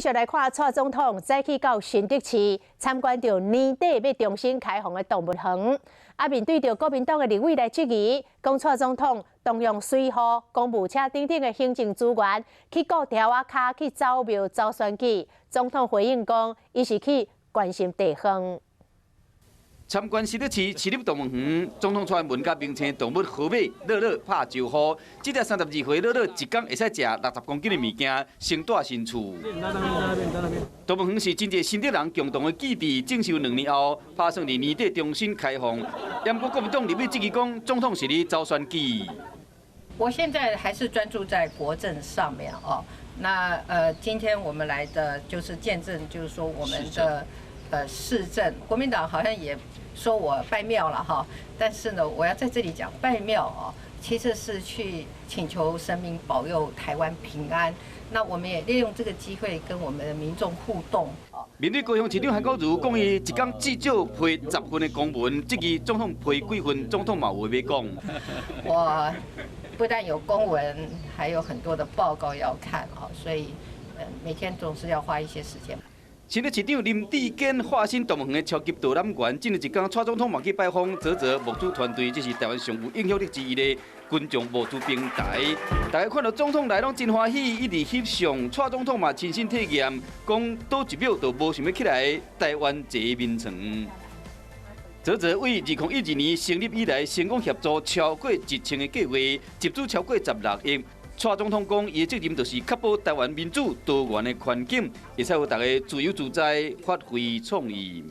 續來看蔡總統早起到新竹市參觀著年底欲重新開放的動物園。啊，面對著國民黨的立委來質疑，講蔡總統動用隨扈、公務車等等的行政資源去顧柱仔跤去走廟走選舉，總統回應講，伊是去關心地方。參觀新竹市市立動物園，總統蔡英文佮明星動物河馬樂樂拍招呼。這隻32歲樂樂一工會使食60公斤的物件，先帶新厝。動物園是真濟新竹人共同的記憶，整修2年後，拍算佇年底重新開放。毋過國民黨立委質疑講，總統是咧走選舉。我現在還是專注在國政上面哦。那今天我們來的就是見證，就是說我們的市政，國民黨好像也說我拜廟了哈，但是呢，我要在這裡講拜廟哦，其實是去請求神明保佑台灣平安。那我們也利用這個機會跟我們的民眾互動。面對高雄市長韓國瑜講伊一工至少批10份的公文，質疑總統批幾份，總統嘛有話欲講。我不但有公文，還有很多的報告要看啊，所以每天總是要花一些時間。新竹市長林智堅化身動物園的超級導覽員，今日一工，蔡總統嘛去拜訪嘖嘖募資團隊，這是台灣上有影響力之一的群眾募資平台。大家看到總統來攏真歡喜，一直翕相。蔡總統嘛親身體驗，講倒一秒就無想欲起來台灣坐眠床。嘖嘖為2012年成立以來，成功協助超過1000個計劃，集資超過16億。蔡總統講，伊的責任就是確保台灣民主多元的環境，會使予大家自由自在發揮創意。